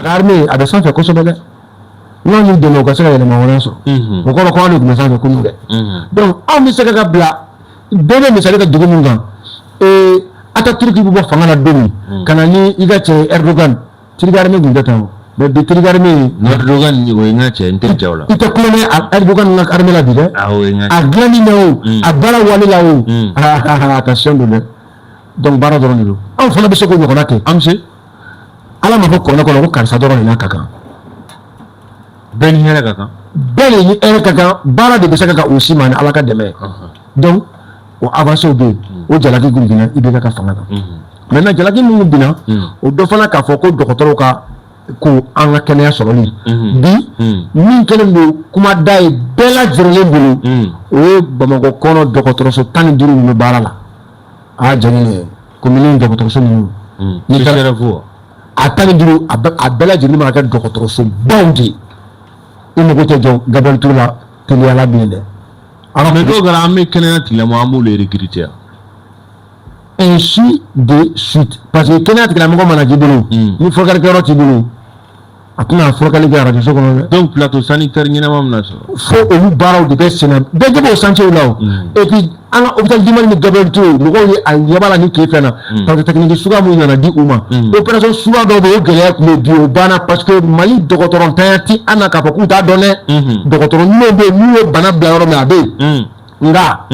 Armée a bɛ sanfɛ kosɛbɛ dɛ. N'anw y'u dɛmɛ u ka se ka yɛlɛma wɛrɛ sɔrɔ, o kɔrɔ ko anw de tun bɛ sanfɛ kunun dɛ. Donc anw bɛ se ka bila bɛɛ bɛ misali ka dugu min kan, Atatürk bɛ bɔ fanga la don min ka na ni i ka cɛ Erdogan, Turki armée tun tɛ tan o. Mais bi Turki armée Erdogan, o ye n ka cɛ, n tɛ jaw la. I tɛ kulonkɛ Erdogan ka armée la bi dɛ. Ah, o ye n ka A dilanni na o, a baara wale la o, attention don dɛ. Donc baara dɔrɔn de don. Anw fana bɛ se k'o ɲɔgɔnna kɛ. An bɛ se. Ala ma fɔ kuranɛ kɔnɔ ko karisa dɔrɔn de n'a ka kan. Bɛɛ ni hɛrɛ ka kan. Bɛɛ de ni hɛrɛ ka kan. Baara de bɛ se ka o si ma ni Ala ka dɛmɛ ye. Donc o avancées bɛ yen. O jalaki kun binna IBK ka fanga kan. Maintenant, jalaki minnu binna, o dɔ fana k'a fɔ ko dɔgɔtɔrɔw ka ko an ka kɛnɛya sɔrɔli bi, min kɛlen don kuma da ye bɛɛ lajɛlen bolo, o ye Bamakɔ kɔnɔ dɔgɔtɔrɔso 15 min bɛ baara la. A jɛngɛ commune dɔgɔtɔrɔso ninnu. Ni taara fo. A 15, a bɛɛ lajɛlen mana kɛ dɔgɔtɔrɔso baw de ye, i mago tɛ jɔ Gabriel Touré la teliyala bilen dɛ. Mais dɔw kɛra, an bɛ kɛnɛya tigilamɔgɔ, an b'olu recruter. Ainsi de suite, parce que kɛnɛya tigilamɔgɔ mana k'i bolo, ni furakɛlikɛyɔrɔ t'i bolo, a tɛna furakɛli kɛ arajo so kɔnɔ dɛ. Donc plateau sanitaire ɲɛnama bɛna sɔrɔ. Fo olu baaraw de bɛ senna, bɛɛ ɲɛ b'o chantier la o. Et puis an ka hôpital du Mali ni Gabriel Touré, mɔgɔw ye a ɲɛ b'a la ni tile fɛn na, parce que technique suguya mun nana di u ma, opération suguya dɔw bɛ yen, o gɛlɛya tun bɛ yen, bi o banna, parce que Mali dɔgɔtɔrɔntanya ti an na k'a fɔ k'u t'a dɔn dɛ. Dɔgɔtɔrɔ ɲumanw bɛ yen, n'u ye bana bila yɔrɔ min, a bɛ yen. Nka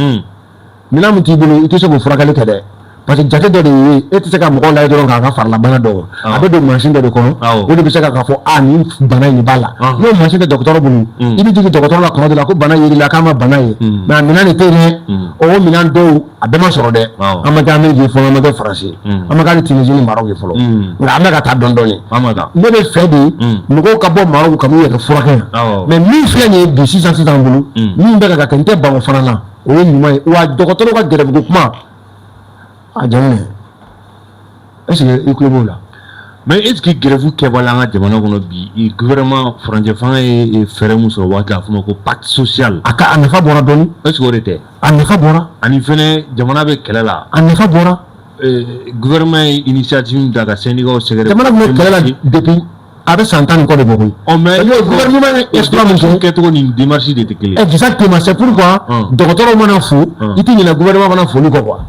minɛn min t'i bolo, i tɛ se k'o furakɛli kɛ dɛ, parce que jate dɔ de ye, e tɛ se ka mɔgɔw lajɛ dɔrɔn k'a ka farilabana dɔn. A bɛ don mansin dɔ de kɔnɔ, o de bɛ se k'a fɔ a nin bana in b'a la. N'o mansin tɛ dɔgɔtɔrɔ bolo, i bɛ jigin dɔgɔtɔrɔ la kuma dɔ la ko bana yer'i la, k'a ma bana ye, mais a minɛn de tɛ yen dɛ. O minɛn dɔw, a bɛɛ ma sɔrɔ dɛ. An ma kɛ Amérique ye fɔlɔ, an ma kɛ Faransi, an ma kɛ hali Tunisie ni Maroc ye fɔlɔ, nka an bɛ ka taa dɔɔni dɔɔni. Ne bɛ fɛ de mɔgɔw ka bɔ Maroc ka n'u yɛrɛ furakɛ yan. Mais min filɛ nin ye bi sisan sisan bolo, min bɛ ka kɛ, n tɛ ban o fana na, o ye ɲuman ye. Wa dɔgɔtɔrɔw ka grève ko kuma, a jamu, est ce que i tulo b'o la? Mais est ce que grève kɛbali an ka jamana kɔnɔ bi, gouvernement furancɛ fanga ye fɛɛrɛ mun sɔrɔ waati, a fɔ ma ko pacte social? A ka a nafa bɔra dɔɔni. Est ce que o de tɛ? A nafa bɔra. Ani fɛnɛ jamana bɛ kɛlɛ la. A nafa bɔra. Gouvernement ye initiative min ta ka syndicat sɛgɛrɛ. Jamana tun bɛ kɛlɛ la depuis a bɛ san 10 ni kɔ de bɔ koyi. Ɔ, mais gouvernement ye exploit min kɛ. Kɛcogo ni démarche de tɛ kelen. Exactement, c'est pourquoi dɔgɔtɔrɔw mana fo, i tɛ ɲinɛ gouvernement fana foli kɔ quoi,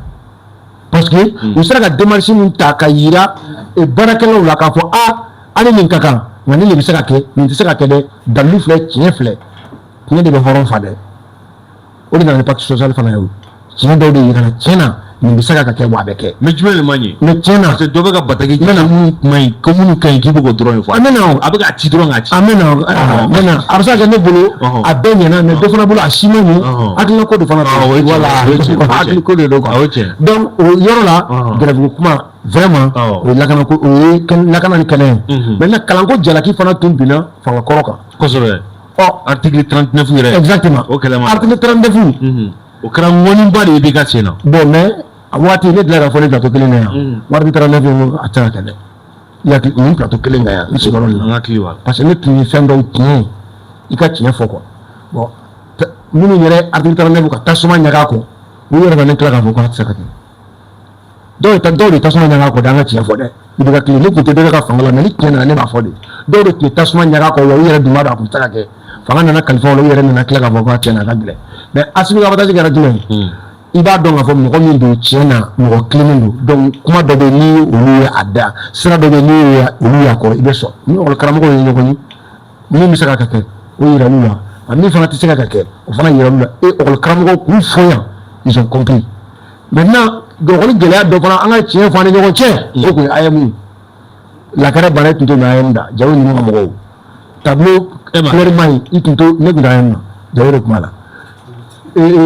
parce que u sera ka démarche min ta ka yira baarakɛlaw la k'a fɔ a hali nin ka kan, nka nin de bɛ se ka kɛ, nin tɛ se ka kɛ dɛ. Dalilu filɛ, tiɲɛ filɛ, tiɲɛ de bɛ hɔrɔn fa dɛ. O de nana ni pacte social fana ye. O tiɲɛ dɔw de yira la, tiɲɛ na nin bɛ se ka kɛ, wa a bɛ kɛ. Mais jumɛn de man ɲɛ? Mais tiɲɛ na Parce que dɔ bɛ ka bataki n bɛna minnu kuma in ko minnu ka ɲi, k'i bɛ k'o dɔrɔn de fɔ. An bɛ na o. A bɛ k'a ci dɔrɔn k'a ci. An bɛ na, n bɛ na. A bɛ se ka kɛ ne bolo a bɛɛ ɲɛna, mais dɔ fana bolo a si ma ɲɛ. Hakilina ko de fana don. Voilà, hakili ko de don quoi. O ye tiɲɛ. Donc o yɔrɔ la, grève kuma vraiment, o ye lakana ko, o ye lakana ni kɛnɛ ye. Maintenant, kalanko jalaki fana tun binna fanga kɔrɔ kan. Kosɛbɛ. Ɔ. Article 39 yɛrɛ. Exactement. O kɛlɛ ma. Article 39. O kɛra ŋɔniba de ye bi ka sen na. Bon, mais a waati ne delila ka fɔ ne plateau kelen na yan, article 39 a tɛ se ka kɛ dɛ. I hakili nin plateau kelen kan yan, n sigiyɔrɔ nin na. N hakili b'a la. Parce que ne tun ye fɛn dɔw tiɲɛ ye, i ka tiɲɛ fɔ quoi. Bon, minnu yɛrɛ article 39 ka tasuma ɲaga a kɔ, u yɛrɛ ka ne tila k'a fɔ k'a tɛ se ka kɛ. Dɔw ye dɔw de tasuma ɲaga a kɔ dɛ. An ka tiɲɛ fɔ dɛ. I bɛ ka tile, ne tun tɛ dɔ ka fanga la, mais ni tiɲɛ nana, ne b'a fɔ de. Dɔw de tun ye tasuma ɲaga a kɔ, wa u yɛrɛ dun b'a dɔn a tun tɛ se ka kɛ. Fanga nana kalifa o la, u yɛrɛ nana tila k'a fɔ k'a tiɲɛ na, a ka gɛlɛn. Mais Assimi ka avantage kɛra jumɛn ye? I b'a dɔn k'a fɔ mɔgɔ min don, tiɲɛ na mɔgɔ kilennen don. Donc kuma dɔ bɛ yen, ni olu ye a da sira dɔ bɛ yen, ni olu y'a kɔrɔ, i bɛ sɔn. Ni ekɔli karamɔgɔw ye ɲɔgɔn ye, min bɛ se ka kɛ, o yira l'u la. A min fana tɛ se ka kɛ, o fana yira l'u la. Et ekɔli karamɔgɔw k'u fo yan, ils ont compris. Maintenant, ekɔli gɛlɛya dɔ fana, an ka tiɲɛ fɔ an ni ɲɔgɔn cɛ, o tun ye AEEM ye. Lakara bana tun tɛ AEEM da jago ninnu ka mɔgɔw tableau couleur ma ɲi, i tun to ne tun tɛ AEEM na, jago de tun b'a la.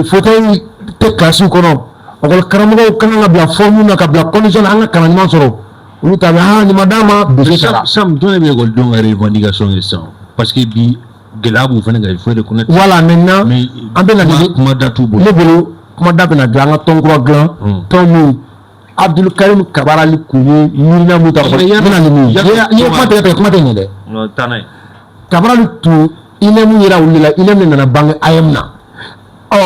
Fauteuil tɛ classe kɔnɔ, ekɔli karamɔgɔw kan ka bila forme na, ka bila condition na, an ka kalan ɲuman sɔrɔ. Olu ta bɛ aa nin ma d'a ma, budget sara. Sam, jɔn de bɛ ekɔlidenw ka revendication kɛ sisan? Parce que bi gɛlɛya b'u fana kan, il faut reconnaître. Voilà, maintenant an bɛ na ni kuma da t'u bolo. Ne bolo, kuma da bɛna dilan, an ka tɔn kura dilan, tɔn min Abdul Karim Kabarali kun ye miirina mun ta kɔrɔ, n bɛna ni min ye. N'i ye kuma tigɛ tigɛ, kuma tɛ ɲɛ dɛ. Taa n'a ye. Kabarali tun INEM yera olu de la, INEM de nana bange AEEM na. Ɔ,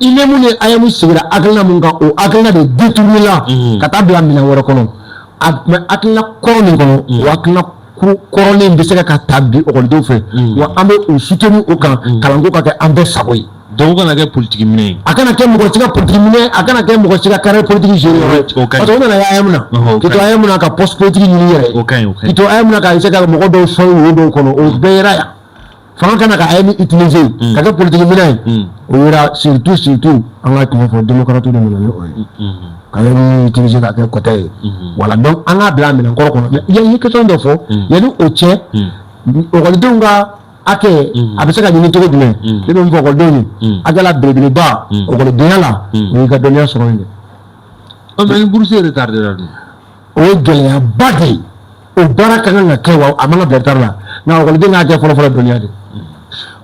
INEM ni AEEM sigira hakilina mun kan, o hakilina de détourné la ka taa bila minɛn wɛrɛ kɔnɔ. A tun bɛ hakilina kɔrɔ min kɔnɔ, o hakilina kɔrɔlen bɛ se ka ta bi ekɔlidenw fɛ, wa an bɛ u soutenir o kan, kalanko ka kɛ an bɛɛ sago ye. Donc o kana kɛ politique minɛ ye. A kana kɛ mɔgɔ si ka politique minɛ, a kana kɛ mɔgɔ si ka carrière politique gérer yɔrɔ ye. O ka ɲi. Parce que o nana ye AEEM na. O K'i ka to ɲi. AEEM na ka poste politique ɲini i yɛrɛ ye. O ka ɲi, o ka K'i ɲi. to AEEM na ka essayer ka mɔgɔ dɔw sɔn wo dɔw kɔnɔ, o bɛɛ yera yan. Fanga kana ka AEEM utiliser ka kɛ politique minɛ ye. O yera surtout, surtout, an ka tiɲɛ fɔ, démocrate de nana ni o ye. Ka AEEM utiliser ka kɛ kɔtɛ ye. Voilà, donc an k'a bila a minɛnkɔrɔ kɔnɔ. Mais i ye question dɔ fɔ, yanni o cɛ, ekɔlidenw ka hakɛ a bɛ se ka ɲini cogo jumɛn? Ne bɛ min fɔ ekɔlidenw ye, hakɛ la belebeleba ekɔlidenya la, o y'i ka dɔnniya sɔrɔ yen dɛ. Ɔ, mais ni bourse retardé la dun? O ye gɛlɛyaba de ye. O baara ka kan ka kɛ, wa a man ka bila retard la. Nka ekɔliden ka hakɛ fɔlɔ-fɔlɔ, dɔnniya de.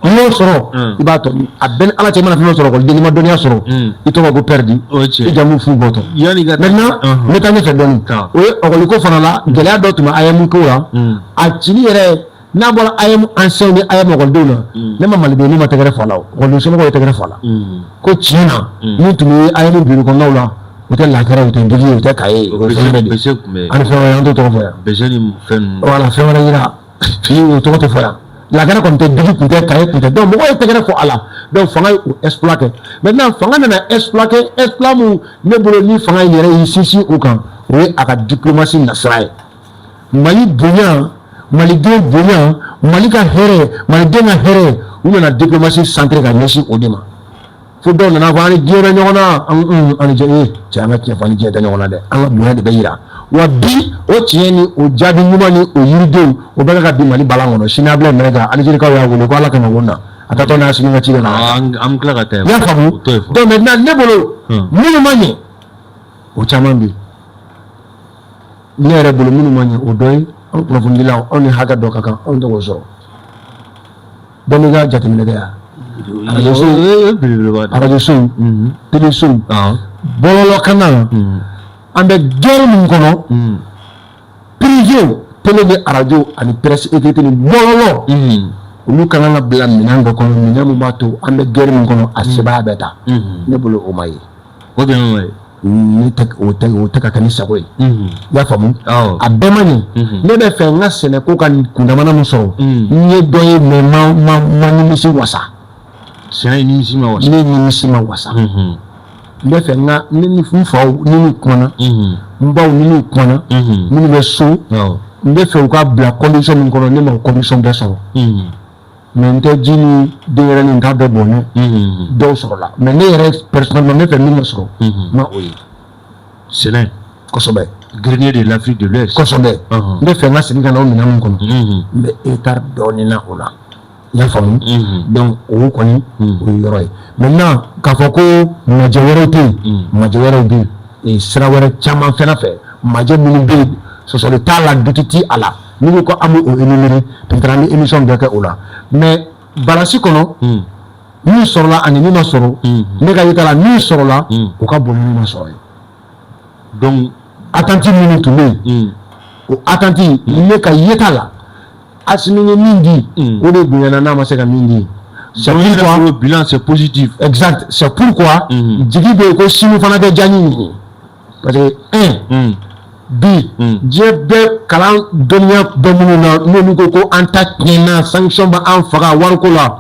N'i y'o sɔrɔ, i b'a tɔ a bɛɛ ni Ala cɛ. I mana fɛn fɛn sɔrɔ ekɔliden, n'i ma dɔnniya sɔrɔ, i tɔgɔ ko perdu. O ye tiɲɛ. I jamu fu bɔtɔ. Yanni ka Maintenant, n bɛ taa ɲɛfɛ dɔɔni. O ye ekɔliko fana la, gɛlɛya dɔ tun bɛ AEEM ko la. A cili yɛrɛ n'a bɔra AEEM ancien ni AEEM ekɔlidenw na, ne ma maliden ne ma tɛgɛrɛ fɔ a la, o ekɔliden somɔgɔw ye tɛgɛrɛ fɔ a la ko tiɲɛ na, min tun bɛ AEEM bureau kɔnɔnaw la, o tɛ lakɛrɛ, o tɛ biki, o tɛ kaye ye, o ye fɛn wɛrɛ de ye. Bese tun bɛ. Ani fɛn wɛrɛ, an t'o tɔgɔ fɔ yan. Bese ni fɛn ninnu. Voilà, fɛn wɛrɛ yira fi, o tɔgɔ tɛ fɔ yan. Lakɛrɛ kɔni tɛ, biki tun tɛ, kaye tun tɛ. Donc mɔgɔw ye tɛgɛrɛ fɔ a la. Donc fanga ye o exploit kɛ. Maintenant, fanga nana exploit kɛ, exploit mun ne bolo ni fanga yɛrɛ y'i sinsin o kan, o ye a ka diplomatie nasira ye. Mali bonya, maliden bonya, Mali ka hɛrɛ, maliden ka hɛrɛ, u nana diplomatie centré ka ɲɛsin o de ma. Fo dɔw nana fɔ an ni diɲɛ bɛ ɲɔgɔn na, an ni diɲɛ ee cɛ, an ka tiɲɛ fɔ, an ni diɲɛ tɛ ɲɔgɔn na dɛ. An ka bonya de bɛ yira wa bi. O tiɲɛ ni o jaabi ɲuman ni o yiridenw, o bɛɛ ka bin Mali balan kɔnɔ. Sini Abulaye Mayiga, Alizerikaw y'a wele ko Ala kama ko na a taatɔ n'a sigi ka ci kɛ na. An bɛ tila ka taa. I y'a faamu? O t'o ye fɔlɔ. Donc maintenant, ne bolo, minnu ma ɲɛ, o caman bɛ yen. Ne yɛrɛ bolo, minnu ma ɲɛ, o dɔ ye anw kunnafonidilaw, anw ni hakɛ dɔ ka kan, anw tɛ k'o sɔrɔ. Bɛɛ n'i ka jateminɛ kɛ yan. Arajo so, O ye belebeleba de ye. arajo sow, télé sow, bɔlɔlɔ an bɛ guerre min kɔnɔ, privé, télé ni arajo ani presse écrite ni bɔlɔlɔ, olu ka kan ka bila minɛn dɔ kɔnɔ, minɛn min b'a to an bɛ guerre min kɔnɔ, a sebaaya bɛ ta. Ne bolo, o ma ye. O bɛn ma ye. Ne tɛ o tɛ o tɛ ka kɛ ni sago ye. I y'a faamu? Awɔ. A bɛɛ ma ɲɛ. Ne bɛ fɛ n ka sɛnɛko ka kundamana min sɔrɔ, n ye dɔ ye, mais ma nimisi wasa. Sɛnɛ nimisi ma wasa. Ne nimisi ma wasa. N bɛ fɛ n ka ne ni n faw ni n'u kumana, n baw ni n'u kumana, minnu bɛ so, n bɛ fɛ u ka bila condition min kɔnɔ, ne ma o condition bɛɛ sɔrɔ. Mais n tɛ ji ni denyɛrɛnin n t'a bɛɛ bɔn ne dɔw sɔrɔla, mais ne yɛrɛ personnellement, n bɛ fɛ min ka sɔrɔ, n ma o ye. Sɛnɛ. Kosɛbɛ. Grenier de l'Afrique de l'Ouest. Kosɛbɛ. N bɛ fɛ n ka segin ka na o minɛn min kɔnɔ, n bɛ retard dɔɔnin na o la. I y'a faamu? Donc o kɔni, o ye yɔrɔ ye. Maintenant, k'a fɔ ko majɛ wɛrɛw tɛ yen, majɛ wɛrɛw bɛ yen, sira wɛrɛ caman fɛnɛ fɛ, majɛ minnu bɛ yen, sɔsɔli t'a la, doute ti a la. N'i ko ko an b'o énumérer, peut-être an bɛ émission dɔ kɛ o la. Mais balance kɔnɔ, min sɔrɔla ani min ma sɔrɔ, ne ka yeta la, min sɔrɔla, o ka bon ni min ma sɔrɔ ye. Donc attente minnu tun bɛ yen, o attente, ne ka yeta la, Asimi ye min di, o de bonyana n'a ma se ka min di. C'est pourquoi le bilan, c'est positif. Exact, c'est pourquoi jigi bɛ yen ko sini fana bɛ diya ni nin ye, parce que un bi, diɲɛ bɛɛ kalan dɔnniya bɛ minnu na, n'olu ko ko an ta tiɲɛna, sanction bɛ an faga wariko la.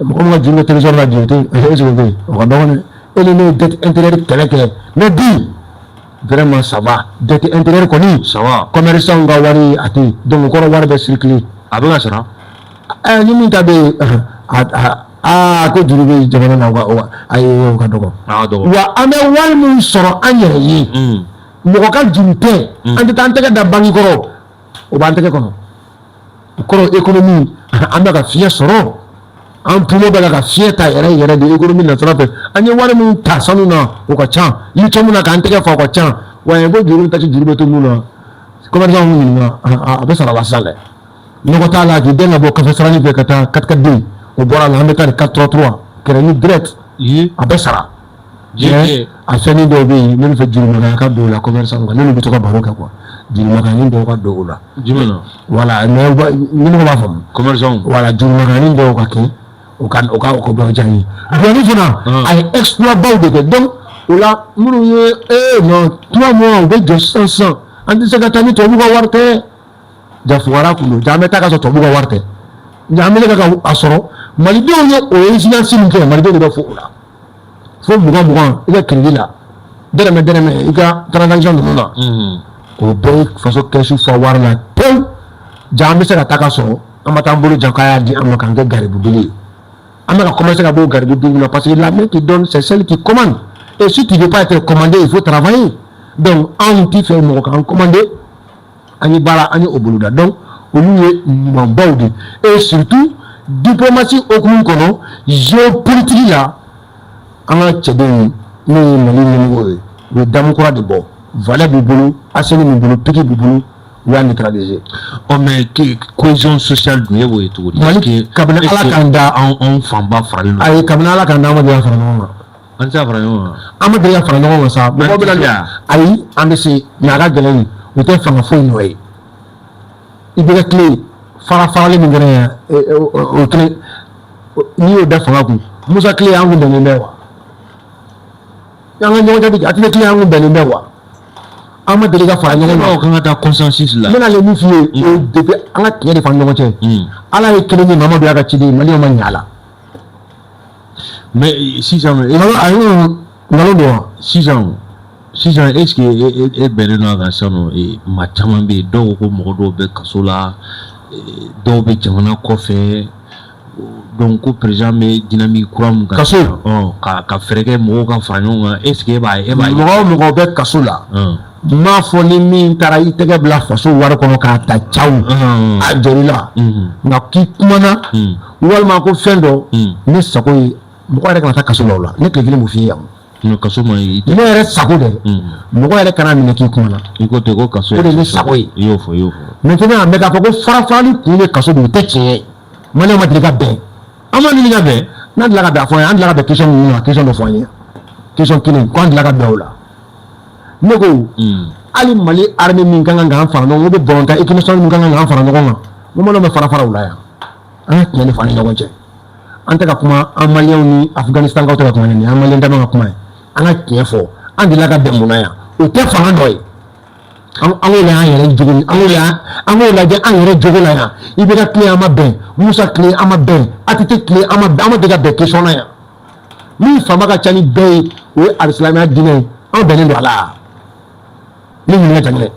Mɔgɔ min ka juru bɛ trésor la bi, o tɛ yen, est ce que o bɛ yen? O ka dɔgɔn dɛ. E ni ne ye dette intérieure kɛlɛ kɛ, mais bi, vraiment, ça va. Dette intérieure kɔni, Ça va. commerçant ka wari a tɛ yen, donc o kɔrɔ wari bɛ circuler. A bɛ ka sara. Ɛ, ni min ta bɛ yen, a aa ko juru bɛ jamana na, o ka o ka ayi, o ka dɔgɔ. A ka dɔgɔ. Wa an bɛ wari min sɔrɔ an yɛrɛ ye, mɔgɔ ka juru tɛ, an tɛ taa an tɛgɛ da banki kɔrɔ, o b'an tɛgɛ kɔnɔ. O kɔrɔ, économie, an bɛ ka fiɲɛ sɔrɔ, an poumon bɛ ka fiɲɛ ta yɛrɛ yɛrɛ de économie nasira fɛ. An ye wari min ta sanu na, o ka ca, lithium na k'an tɛgɛ fa, o ka ca. Wa ko juru taxe, juru bɛ to mun na, commerçant ɲininka, a bɛ sara la sisan dɛ. Nɔgɔ t'a la k'i den ka bɔ kafe sarani fɛ ka taa 4-4-2, o bɔra la, an bɛ taa ni 4-3-3 kɛrɛ direct. A bɛ sara. Mais a fɛnnin dɔw bɛ yen, ne bɛ fɛ jurumakanya ka don o la commerçant kan, ne bɛ to ka baro kɛ quoi, jurumakanya dɔw ka don o la. Jumɛn na? Voilà, mais ɲɛmɔgɔ b'a faamu. Commerçant. Voilà, jurumakanya dɔw ka kɛ o ka o ka dɔ diya n ye. Douane fana, a ye exploit baw de kɛ. Donc o la, minnu ye ee non, 3 mois u bɛ jɔ sisan sisan, an tɛ se ka taa ni tubabu ka wari tɛ. Ja fugara kun don. Ja an bɛ taa ka sɔrɔ tubabu ka wari tɛ. Ja an bɛ ka a sɔrɔ malidenw ye o résilience min kɛ, malidenw de bɛ fo o la. Fo 20 20 i ka crédit la, dɛrɛmɛ dɛrɛmɛ i ka transaction ninnu na, o bɛɛ ye faso kɛsu fa wari la pewu. Ja an bɛ se ka taa ka sɔrɔ an ma taa an bolo jan k'a y'a di an ma k'an kɛ garibuden ye. An bɛ ka commencer ka bɔ o garibudenw na, parce que la main qui donne, c'est celle qui commande, et si tu veux pas être commandé, il faut travailler. Donc anw ti fɛ mɔgɔ k'an commander. An ye baara, an ye o boloda. Donc olu ye ɲumanbaw de. Et surtout diplomatie hokumu kɔnɔ, géopolitique la, an ka cɛdenw, n'o ye Mali ɲɛmɔgɔw ye, u ye damu kura de bɔ. Valet b'u bolo, Aseni b'u bolo, Pique b'u bolo, u y'a neutraliser. Ɔ, mais cohésion sociale dun, e b'o ye cogo di? Mali, kabini Ala k'an da, anw fanba faralen don. Ayi, kabini Ala k'an da, an ma deli ka fara ɲɔgɔn kan. An tɛ se ka fara ɲɔgɔn kan. An ma deli ka fara ɲɔgɔn kan sa. Mɔgɔw bɛ na, ayi, an bɛ se, mais a ka gɛlɛn. O tɛ fanga foyi nɔ ye. I bɛ ka tile fara farali min kɛra yan, o kelen, n'i y'o da fanga kun, Musa tile, an kun bɛnnen bɛ wa? An ka ɲɔgɔn jaabi, a tɛ tile, an kun bɛnnen bɛ wa? An ma deli ka fara ɲɔgɔn kan. Kan ka taa consensus la. N bɛna le min f'i ye, o depuis an ka tiɲɛ de fɔ an ni ɲɔgɔn cɛ. Ala ye kelen ye, Mamadu y'a ka ciden, maliyɛnw ma ɲɛ a la. Mais sisan, ayi, nkalon don wa? Sisan, est ce que e bɛnnen don a kan sisan nɔ? Maa caman bɛ yen, dɔw ko mɔgɔ dɔw bɛ kaso la, dɔw bɛ jamana kɔfɛ. Donc ko président bɛ dynamique kura mun kan. Kaso. Ka fɛɛrɛ kɛ mɔgɔw ka fara ɲɔgɔn kan, est ce que e b'a ye? Mɔgɔ o mɔgɔ bɛ kaso la, n m'a fɔ ni min taara i tɛgɛ bila faso wari kɔnɔ k'a ta caw, a jɔr'i la. Nka k'i kumana walima ko fɛn dɔ, ne sago ye mɔgɔ yɛrɛ kana taa kaso la. O la ne tile kelen m'o f'i ye yan. Kaso ma ɲi. Ne yɛrɛ sago dɛ, mɔgɔ yɛrɛ kana minɛ k'i kumana. I ko ten ko kaso. O de ye ne sago ye. I y'o fɔ, i y'o fɔ. Maintenant, mais k'a fɔ ko fara farali kun ye kaso de ye, o tɛ tiɲɛ ye. Maliyɛnw ma deli ka bɛn. An ma deli ka bɛn. N'an delila ka bɛn, a fɔ an ye, an delila ka bɛn question ninnu na, question dɔ fɔ an ye, question kelen ko an delila ka bɛn o la. Ne ko hali Mali armée min ka kan k'an fara ɲɔgɔn kan, o bɛ balontan équipe nationale min ka kan k'an fara ɲɔgɔn kan, n ko maliyɛnw bɛ fara fara o la yan. An ka tiɲɛ de fɔ an ni ɲɔgɔn cɛ. An tɛ ka kuma an maliyɛnw ni Afganistan tɛ ka kuma nin ye, an maliyɛn dama ka kuma ye. An ka tiɲɛ fɔ, an delila ka bɛn mun na yan? O tɛ fanga dɔ ye. An k'o lajɛ an yɛrɛ jogo, an k'o lajɛ an yɛrɛ jogo la yan. I bɛ ka tile, an ma bɛn. Musa tile, an ma bɛn. ATT tile, an ma bɛn. An ma deli ka bɛn question na yan. Min faama ka ca ni bɛɛ ye, o ye alisilamɛya diinɛ ye. An bɛnnen don a la. Ne ɲininka Janginɛ.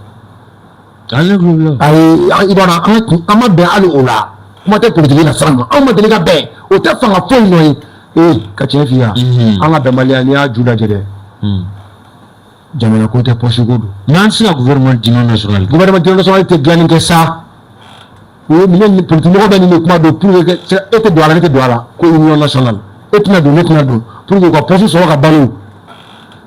Ayi, i b'a dɔn, an ma bɛn hali o la. Kuma tɛ politiki la sira ma. Anw ma deli ka bɛn. O tɛ fanga foyi nɔ ye. Ee, ka tiɲɛ f'i ye, an ka bɛnbaliya, n'i y'a ju lajɛ dɛ, jamana ko tɛ, poste ko don. N'an tɛ se ka gouvernement d'union nationale. Gouvernement d'union nationale tɛ dilanni kɛ sa. O ye minɛ ni politique mɔgɔ bɛ nin de kuma don pour que e tɛ don a la, ne tɛ don a la, ko union nationale, e tɛna don, ne tɛna don, pour que u ka poste sɔrɔ ka balo.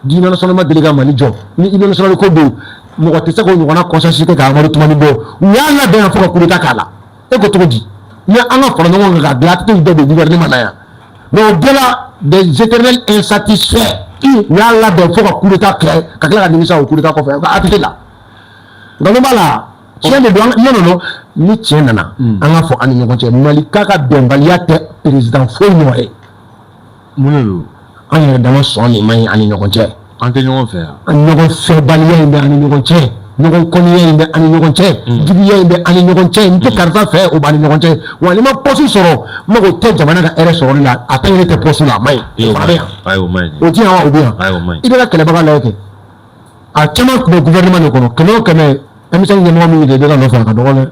D'union nationale ma deli ka Mali jɔ. Ni union nationale ko don, mɔgɔ tɛ se k'o ɲɔgɔnna consensus kɛ ka Amadu Tumani bɔ. U y'a labɛn yan fo ka coup d'état k'a la. E ko cogo di? Ni an ka fara ɲɔgɔn kan k'a bila, a tɛ bɛɛ don gouvernement na yan. Mais o bɛɛ la, des éternels insatisfaits, u y'a labɛn fo ka coup d'état kɛ, ka tila ka nimisa o coup d'état kɔfɛ ATT la. Nkalon b'a la, tiɲɛ de don. Non, non, non, ni tiɲɛ nana, an ka fɔ an ni ɲɔgɔn cɛ. Mali k'a ka bɛnbaliya tɛ président foyi nɔ ye. Mun de don? An yɛrɛ dama sɔn nin man ɲi an ni ɲɔgɔn cɛ. An tɛ ɲɔgɔn fɛ yan. An ɲɔgɔn fɛbaliya in bɛ an ni ɲɔgɔn cɛ, ɲɔgɔn kɔniya in bɛ an ni ɲɔgɔn cɛ, juguya in bɛ an ni ɲɔgɔn cɛ. N tɛ karisa fɛ, o b'an ni ɲɔgɔn cɛ. Wa n'i ma poste sɔrɔ, n mago tɛ jamana ka hɛrɛ sɔrɔli la, a ta ɲini tɛ poste la, a ma ɲi. O fana bɛ yan. Ayi, o ma ɲi. O ti yan wa? O bɛ yan. Ayi, o ma ɲi. I bɛ ka kɛlɛbaga lajɛ kɛ, a caman tun bɛ gouvernement de kɔnɔ. Kɛmɛ o kɛmɛ, M5 ɲɛmɔgɔ min de bɛ ka nɔfɛ, a ka dɔgɔ dɛ.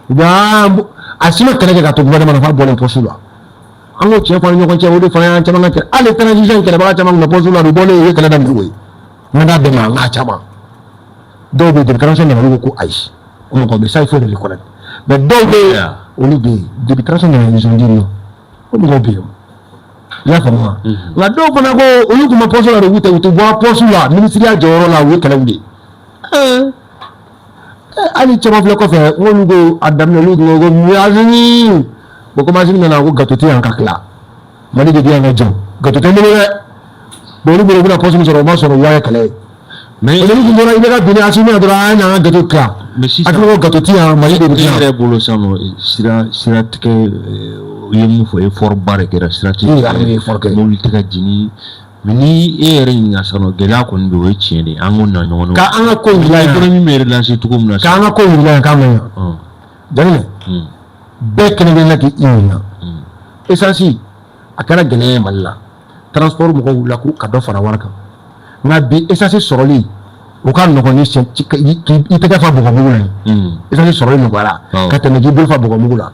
U bɛ a si ma kɛlɛ kɛ ka to gouvernement na f'a bɔlen poste la. An k'o tiɲɛ fɔ an ni ɲɔgɔn cɛ. O de fana y'an caman ka kɛlɛ. Hali transition kɛlɛbaga caman tun bɛ poste la, u bɔlen, u ye kɛlɛ daminɛ. O ye n ka d'a bɛɛ ma. An k'a caman dɔw bɛ yen, depuis transition nana, olu ko ko ayi, o mɔgɔ bɛ ça, il faut le reconnaître. Mais dɔw bɛ yen, olu bɛ yen depuis transition nana, ils ont dit non. O mɔgɔw bɛ yen, i y'a faamu wa? Nka dɔw fana ko olu tun bɛ poste la de, u tɛ bɔ poste la, ministeriya jɔyɔrɔ la, u ye kɛlɛ wuli. Hali caman filɛ kɔfɛ, n k'olu ko a daminɛ, olu tun ko ko Asimi bon, comme Asimi nana ko gâteau tɛ yan ka tila, Mali de bɛ yan ka jɔ, gâteau tɛ n bolo dɛ. Bon, olu bolo u bɛna poste min sɔrɔ, o ma sɔrɔ, u y'a kɛ kɛlɛ ye. Mais olu tun bɔra, i bɛ ka bin Asimi na dɔrɔn, an y'an ka gâteau tila. Mais sisan, a tila ko gâteau tɛ yan, Mali de bɛ e yan. yɛrɛ bolo sisan nɔ, sira tigɛ, i ye mun fɔ, effort ba de kɛra sira tigɛ. Oui, armée ye effort kɛ. Mobili tɛ ka jigin. Mais ni e yɛrɛ ɲininka sisan nɔ, gɛlɛya kɔni bɛ yen, o ye tiɲɛ de ye, an k'o na ɲɔgɔn Ka an ka ko in dilan yan. Économie bɛ relancer cogo min na. K'an ka ko in dilan yan, k'a ma ɲa. Jaginɛ, bɛɛ kelen kelenna k'i ɲininka. Essence, a kɛra gɛlɛya ye Mali la, transport mɔgɔw wulila ko ka dɔ fara wari kan. Nka bi, essence sɔrɔli o ka nɔgɔn ni k'i tɛgɛ fa bɔgɔmugu la ye. Essence sɔrɔli nɔgɔyara ka tɛmɛ k'i bolo fa bɔgɔmugu la.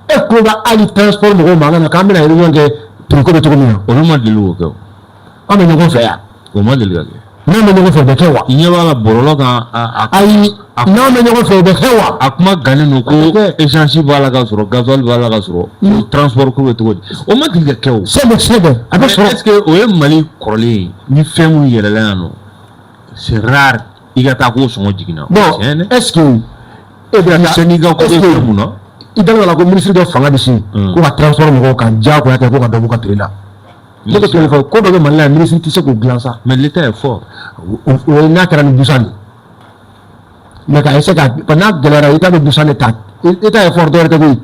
E ko bɛ hali transport mɔgɔw mankan na k'an bɛna réunion kɛ, prix ko bɛ cogo min na. Olu ma deli k'o kɛ o. An bɛ ɲɔgɔn fɛ yan. O ma deli ka kɛ. N'an bɛ ɲɔgɔn fɛ, o bɛ kɛ wa? I ɲɛ b'a la bɔlɔlɔ kan a Ayi, n'an bɛ ɲɔgɔn fɛ, o bɛ kɛ wa? A kuma gannen don ko essence b'a la ka sɔrɔ, gasoil b'a la ka sɔrɔ, transport ko bɛ cogo di? O ma deli ka kɛ o. Sɛbɛ sɛbɛ, a bɛ sɔrɔ. Est ce que o ye Mali kɔrɔlen ye? Ni fɛn mun yɛlɛla yan nɔ, c'est rare i ka taa k'o sɔngɔ jiginna. Bon, est ce que e bɛ taa syndicat ko bɛ fɛn mun na? I dalen la ko ministre dɔ fanga bɛ se ko ka transport mɔgɔw kan diyagoya kɛ ko ka dɔ b'u ka prix la? Ne bɛ tile fɔ ko dɔ bɛ Mali la, ministre tɛ se k'o dilan sa. Mais l'État est fort. O ye n'a kɛra ni busan de, mais ka essayer ka n'a gɛlɛyara, État bɛ busan de ta. État est fort dɔwɛrɛ tɛ koyi.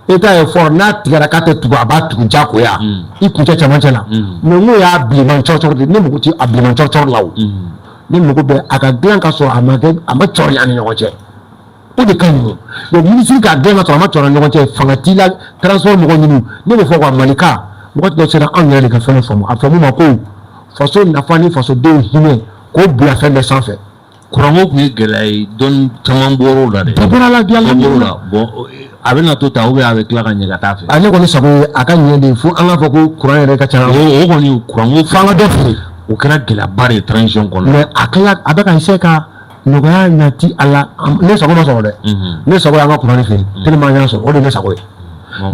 État est fort, n'a tigɛra k'a tɛ tugu, a b'a tugu diyagoya i kuncɛ cɛmancɛ la. Mais n'o y'a bilenman cɔrɔcɔrɔ de, ne mago tɛ a bilenman cɔrɔcɔrɔ la o. Ne mago bɛ a ka dilan ka sɔrɔ a ma kɛ, a ma cɔri an ni ɲɔgɔn cɛ. O de ka ɲi. Donc ministre k'a dilan ka sɔrɔ a ma cɔri an ni ɲɔgɔn cɛ, fanga t'i la transport mɔgɔ ɲini. Ne bɛ fɔ quoi, Malika mɔgɔ dɔ sera, anw yɛrɛ de ka fɛn dɔ faamu. A faamu ma ko faso nafa ni fasodenw hinɛ, k'o bila fɛn bɛɛ sanfɛ. Kuranko tun ye gɛlɛya ye, dɔnni caman bɔr'o la dɛ. Dɔ bɔra la bi. Dɔ bɔr'o la. Bon, a bɛna to tan ou bien a bɛ tila ka ɲɛ ka taa fɛ? A ne kɔni sago ye a ka ɲɛ de, fo an k'a fɔ ko kuran yɛrɛ ka ca. O kɔni, kuranko f'an ka dɔ feere. O kɛra gɛlɛyaba de ye transition kɔnɔ. Mais a tila a bɛ ka essayer ka nɔgɔya nati a la. Ne sago ma sɔrɔ dɛ. Ne sago y'an ka kuran de feere tellement an y'a sɔrɔ, o de ye ne sago ye.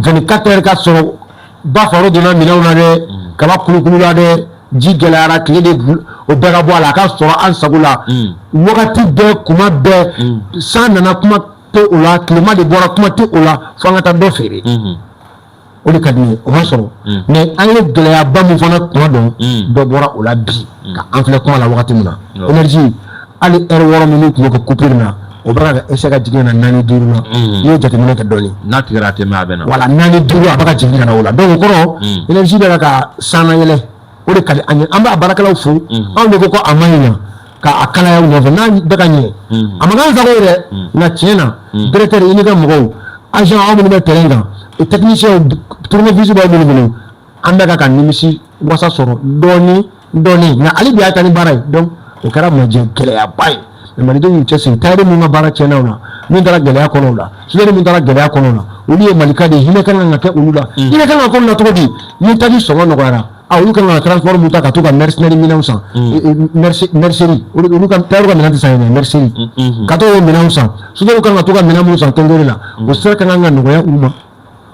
24 heures ka sɔrɔ. Ba faro donna minɛnw na dɛ, kaba kulukulu la dɛ, ji gɛlɛyara, tile de, o bɛɛ ka bɔ a la, a ka sɔrɔ an sago la wagati bɛɛ, kuma bɛɛ. San nana, kuma tɛ o la, tilema de bɔra, kuma tɛ o la, fo an ka taa dɔ feere. O de ka di n ye, o ma sɔrɔ. Mais an ye gɛlɛyaba min fana kuma dɔn, dɔ bɔra o la bi ka an filɛ kuma la wagati min na. Énergie, hali heure 6 minnu tun bɛ kɛ coupure na, o bɛ ka essayer ka jigin ka na 4, 5 la. N'i ye jateminɛ kɛ dɔɔnin, n'a tigɛra, a tɛ mɛn, a bɛ na. Voilà, 4, 5, a bɛ ka jigin ka na o la. Donc o kɔrɔ, énergie bɛ ka san yɛlɛ, o de ka di an ye. An b'a baarakɛlaw fo. Anw de ko ko a ma ɲi na k'a kalaya u nɔfɛ, n'a bɛ ka ɲɛ, a ma k'an sago ye dɛ. Nka tiɲɛ na, directeur, i n'i ka mɔgɔw, agent, aw minnu bɛ terrain kan, technicien, tournevis b'aw minnu bolo, an bɛ ka nimisi wasa sɔrɔ dɔɔni dɔɔni. Nka hali bi, a ye taa ni baara ye. Donc o kɛra majɛ gɛlɛyaba ye, mais malidenw y'u cɛsiri. Tailleur minnu ka baara tiɲɛna o la, min taara gɛlɛya kɔnɔ o la, soudeur min taara gɛlɛya kɔnɔ o la, olu ye Malika de ye. Hinɛ kan ka kɛ olu la. Hinɛ kan ka k'olu la cogo di? Ni taji sɔngɔ nɔgɔyara, a olu kan ka transport mun ta ka t'u ka mercenaire minɛnw san, mercerie, olu ka tailleur ka minɛn tɛ san yen dɛ, mercerie, ka t'o minɛnw san, soudeur kan ka t'u ka minɛn minnu san tɔngɔri la, o sira ka kan ka nɔgɔya u ma.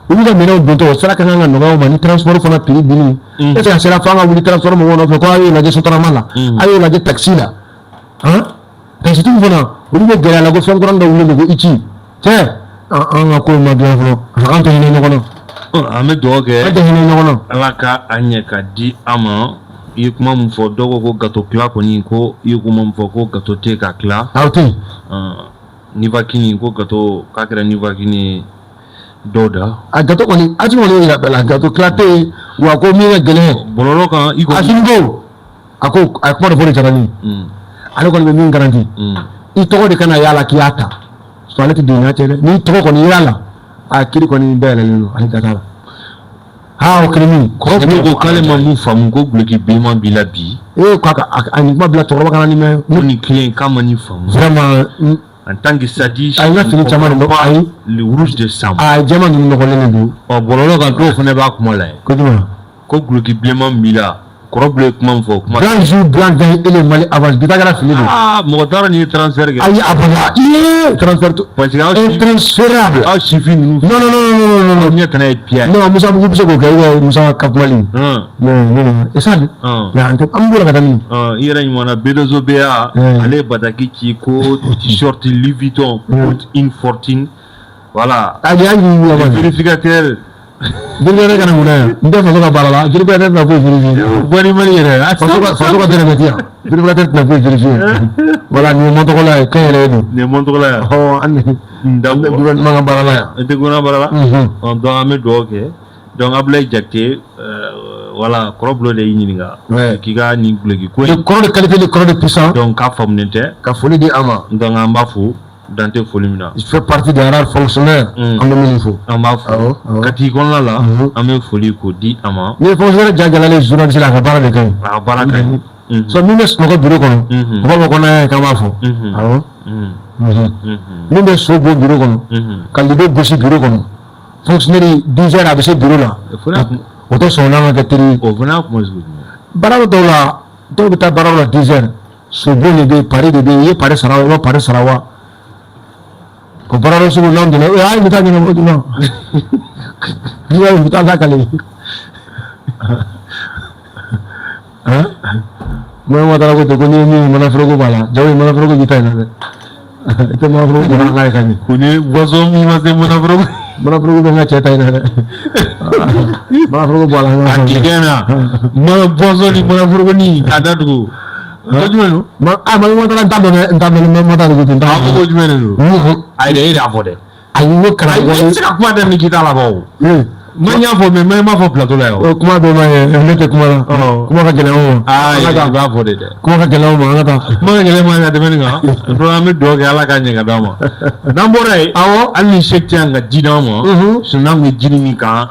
Olu ka minɛnw dontɔ, o sira ka kan ka nɔgɔya u ma ni transport fana prix binni. Est ce que a sera fo an ka wuli transport mɔgɔw nɔfɛ ko a y'o lajɛ Sotrama la, a y'o lajɛ taxi la? Han, taxitigiw fana, olu bɛ gɛlɛya la ko fɛn kura dɔ wulilen don ko i cɛ. An ka ko ma dilan fɔlɔ, an tɛ hinɛ ɲɔgɔn na. An bɛ dugawu kɛ. An tɛ hinɛ ɲɔgɔn na. Ala ka a ɲɛ ka di an ma. I ye kuma min fɔ, dɔw ko ko gâteau tila kɔni, ko i ye kuma min fɔ ko gâteau tɛ ka tila. Aw tɛ yen. Nivakini ko gâteau k'a kɛra nivakini ye dɔw da. A gâteau kɔni, a ti kɔni yira bɛɛ la, gâteau tila tɛ yen wa, ko min ka gɛlɛn. Bɔlɔlɔ kan i ko. Asimi ko, a ko a ye kuma dɔ fɔ de diyara ne ye. Ale kɔni bɛ min garanti, i tɔgɔ de kana y'a la k'i y'a ta sɔn, ale tɛ don n'a cɛ dɛ. N'i tɔgɔ kɔni y'a la, a kiiri kɔni dayɛlɛlen don, ale da t'a la. Ha, o kelen min. Kɔrɔ ko k'ale ma mun faamu, ko duloki bilenman b'i la bi. Ee, k'a ka a nin kuma bila cɛkɔrɔba kana nin mɛn. Ko nin kelen k'a ma nin faamu. Vraiment. En tant que sadi. A ye n ka fini caman de ayi. Le rouge de sang. A jɛman ninnu nɔgɔlen de don. Ɔ, bɔlɔlɔ kan, dɔw fana b'a kuma la yen. Ko jumɛn? Ko duloki bilenman b'i la, kɔrɔ ye kuma min fɔ kuma. Blanc joue blanc gagne et le Mali avance. Bi ta kɛra fili de. Aa, mɔgɔ taara nin ye transfert kɛ. Ayi, a bada i ye transfert. Parce que aw intransférable. Aw sifin ninnu. Non, non, non, non, non, non. Ɲɛ tana ye piya. Non, Musa Bugu bɛ se k'o kɛ ou bien Musa Kakumali. Non, non, non, et ça. Mais an tɛ an bɔra ka taa min. I yɛrɛ ɲuman na, Bedozo BA, ale ye bataki ci ko t-shirt Louis Vuitton coûte une fortune. Voilà. Ayi, ayi. Vérificateur. Vérificateur kana mun na yan? N tɛ faso ka baara la, vérificateur tɛna foyi vérifier. Bɔri Mali yɛrɛ. Faso ka dɛrɛmɛ ti yan. Vérificateur tɛna foyi vérifier. Voilà, nin ye mɔntɔgɔla ye, kɛnyɛrɛye don. Nin ye mɔntɔgɔla ye. Ɔhɔn, an ni an bɛ gouvernement ka baara la yan. An tɛ gouvernement baara la. Donc an bɛ dugawu kɛ. Donc Abdoulaye Jakite, voilà, kɔrɔ bulo de y'i ɲininka. K'i ka nin duloki ko in. Kɔrɔ de qualité, de kɔrɔ de puissant. Donc k'a faamunen tɛ. Ka foli di an ma. Donc an b'a fo. Dan tɛ foli min na. Il fait partie des rares fonctionnaires. An bɛ minnu fo. An b'a fo. Kati kɔnɔna la, an bɛ foli k'o di a ma. Ni ye fonctionnaire ja jalalen journaliste la, a ka baara de ka ɲi. A ka baara ka ɲi. So min bɛ sunɔgɔ bureau kɔnɔ, o b'a fɔ ko n'an y'a ye k'an b'a fɔ. Awɔ. Min bɛ so bon bureau kɔnɔ, ka lido gosi bureau kɔnɔ, fonctionnaire 10 heures a bɛ se bureau la. O tɛ sɔn n'an ka kɛ teri ye. O fana kuma sugu jumɛn? Baara dɔw la, dɔw bɛ taa baara la 10 heures, sobon de bɛ yen, pari de bɛ yen, i ye pari sara wa, i ma pari sara wa? O baara sugu n'an donna, a ye bɛ taa ɲɛnabɔ jumɛn? N'i y'a ye u bɛ taa lakale. Mɛ taara ko ten ko n'i ye min manaforoko b'a la, jago manaforoko b'i ta in na dɛ. I tɛ manaforoko bɔ n'a ye ka ɲɛ. Ko ni boisson min ma se manaforoko. Manaforoko bɛ n ka cɛ ta in na dɛ. Manaforoko bɔ a la. A kɛ na mana boisson ni manaforoko ni k'a datugu. Ko jumɛn don? A ma taara n t'a dɔn dɛ, n t'a dɔn n ma taa dugu ten. A ko jumɛn de don? Ayi dɛ, e de y'a fɔ dɛ. Ayi, n ko karamɔgɔ. Ayi, i tɛ se ka kuma daminɛ k'i t'a laban o. Ma y'a fɔ mais ma fɔ plateau la yan. O kuma bɛɛ ma ɲɛ, ne tɛ kuma la. Kuma ka gɛlɛn anw ma. Aa, i b'a fɔ de dɛ. Kuma ka gɛlɛn anw ma, an ka taa. Kuma ka gɛlɛn ma ka tɛmɛ nin kan. Donc an bɛ dugawu kɛ Ala k'a ɲɛ ka d'an ma. N'an bɔra yen. Awɔ. Hali ni Sɛki tɛ yan ka ji d'an ma. Sinon n'an tun ye ji min kan.